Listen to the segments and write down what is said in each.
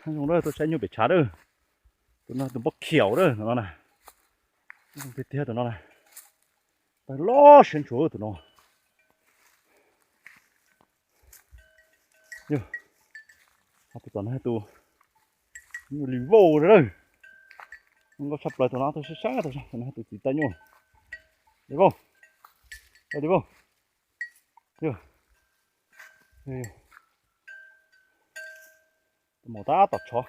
Nyob zoo na, tuaj saib nyuj pem tshav na. Tus no tus npauj khiaum na, tus no na. Nyob zoo tiag tiag tus no na. Tawg loj siab ntshua tus no. Yog, ho tus tom no tus nyuj li vauj na. Zoo nkauj tshaj plaws tus no, tus sab sab tus no, tus txiv taw nyuj. Li vauj, li vauj. Yog, yog, yog. Tus maum tab tom tshov.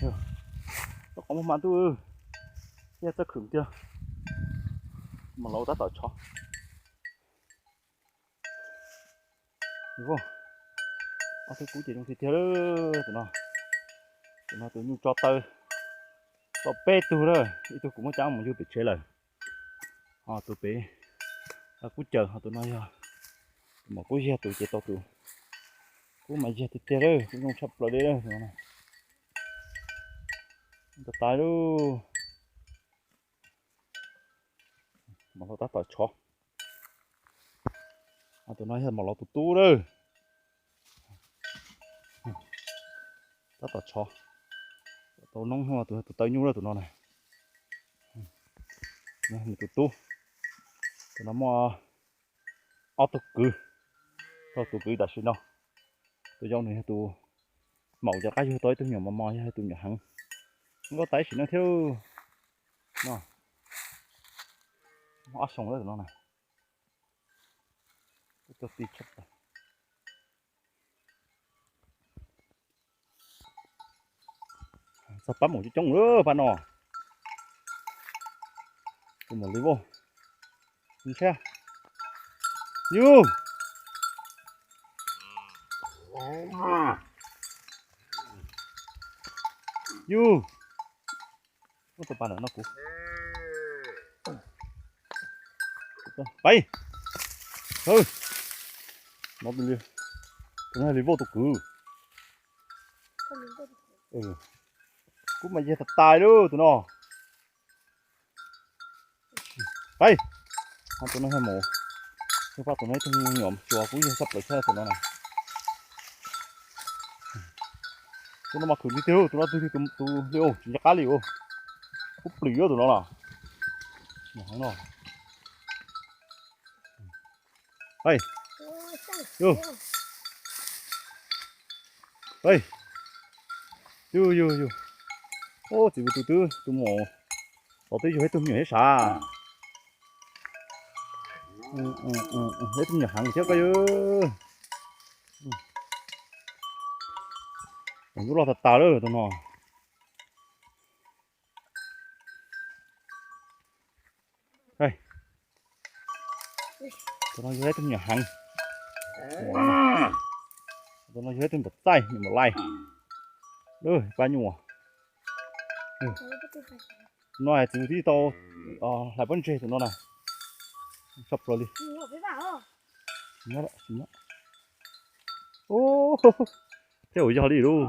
Yog, tau qhov muag mas ntuj, yog txawj khwm tiag. Maum laus tab tom tshov. Li vauj, ob tug kub ces zoo tiag tiag lawm tus no. Tus no tus nyuj tso taw tau peb tug lawm, ib tug kuv muab cab mus yug pem tsev lawm. Ho tus pem kub caws, ho tus no yog tus maum kub yag tus ces tau tus kub mas yag tiag tiag lawm, kub zoo tshaj plaws li lawm tus no. Tas tas lauj. Maum laus tab tom tshov. Tus no yog maum laus tus tub lawm. Tab tom tshov. Tau noob tus, tus taw nyuj lawm tus no na. Nws tus tub. Tus no muaj ob tug kwv, tau tus kwv tam sim no. Tus yau nws yog tus maum, cov qab yug tau ib tug me nyuam mos mos, yog tus me nyuam heev. Nkauj tas sim no thiab. No, ob xyoos lawm tus no na. Cog ti tshaj plaws. Txog pab maum coob coob lawm pab no. Tus maum li vauj. Ntshe yug, yug. Tus pab no kuv pais. No tus li vauj tus kwv. Kub mas yag tas tas lauj tus no. Pais. Ho tus no yog maum, yog pab tus no ib tug me nyuam tsuas kub yag tshaj plaws thiab tus no na. Tus no mas khwv tiag tiag, tus no twg li tus li, tsis nco qab li. Kub plis tus no na. Yug, yug, yug, yug. Txiv tus twb tus maum, tod twb yug ib tug me nyuam thiab sav. Ib tug me nyuam heev thiab koj yug. Tus loj tas tas lawm tus no. Tus no yog ib tug me nyuam heev. Tus no yog ib tug npam txaij, me nyuam lais. Pab nyuj. No txiv twb tau hlais pob ntseg tus no na. Tshaj plaws li. Thiab ua yog li lauj.